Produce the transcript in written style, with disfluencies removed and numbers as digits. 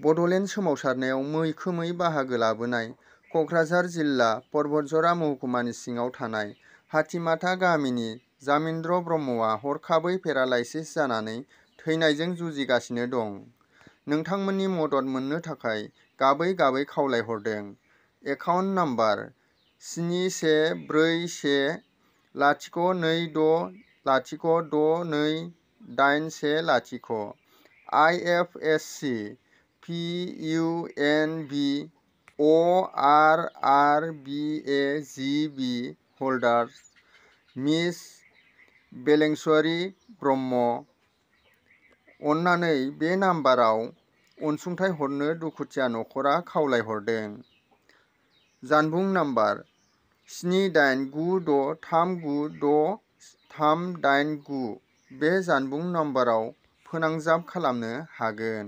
बड'लेण्ड सोमावसारनायाव मैखोमै बाहागो लाबोनाय क'क्राझार जिल्ला परबतजरा महकुमानि सिङाव थानाय हाथिमाथा गामिनि जामिन्द्र ब्रह्मआ हरखाबै पेरालाइसिस जानानै थैनायजों जुजिगासिनो दं। नोंथांमोननि मदद मोननो थाखाय गाबै गाबै खावलायहरदों। Account number 71412026628110 IFSC PUNB ORRBAGB holder Miss Baleswari Brahma. अन्नानै बे नाम्बाराव अनसुंथाइ हरनो दुखुथिया नखरा खावलायहरदों। जानबुं नाम्बार 7896396389 बे जानबुं नाम्बाराव फोनांजाब खालामनो हागोन।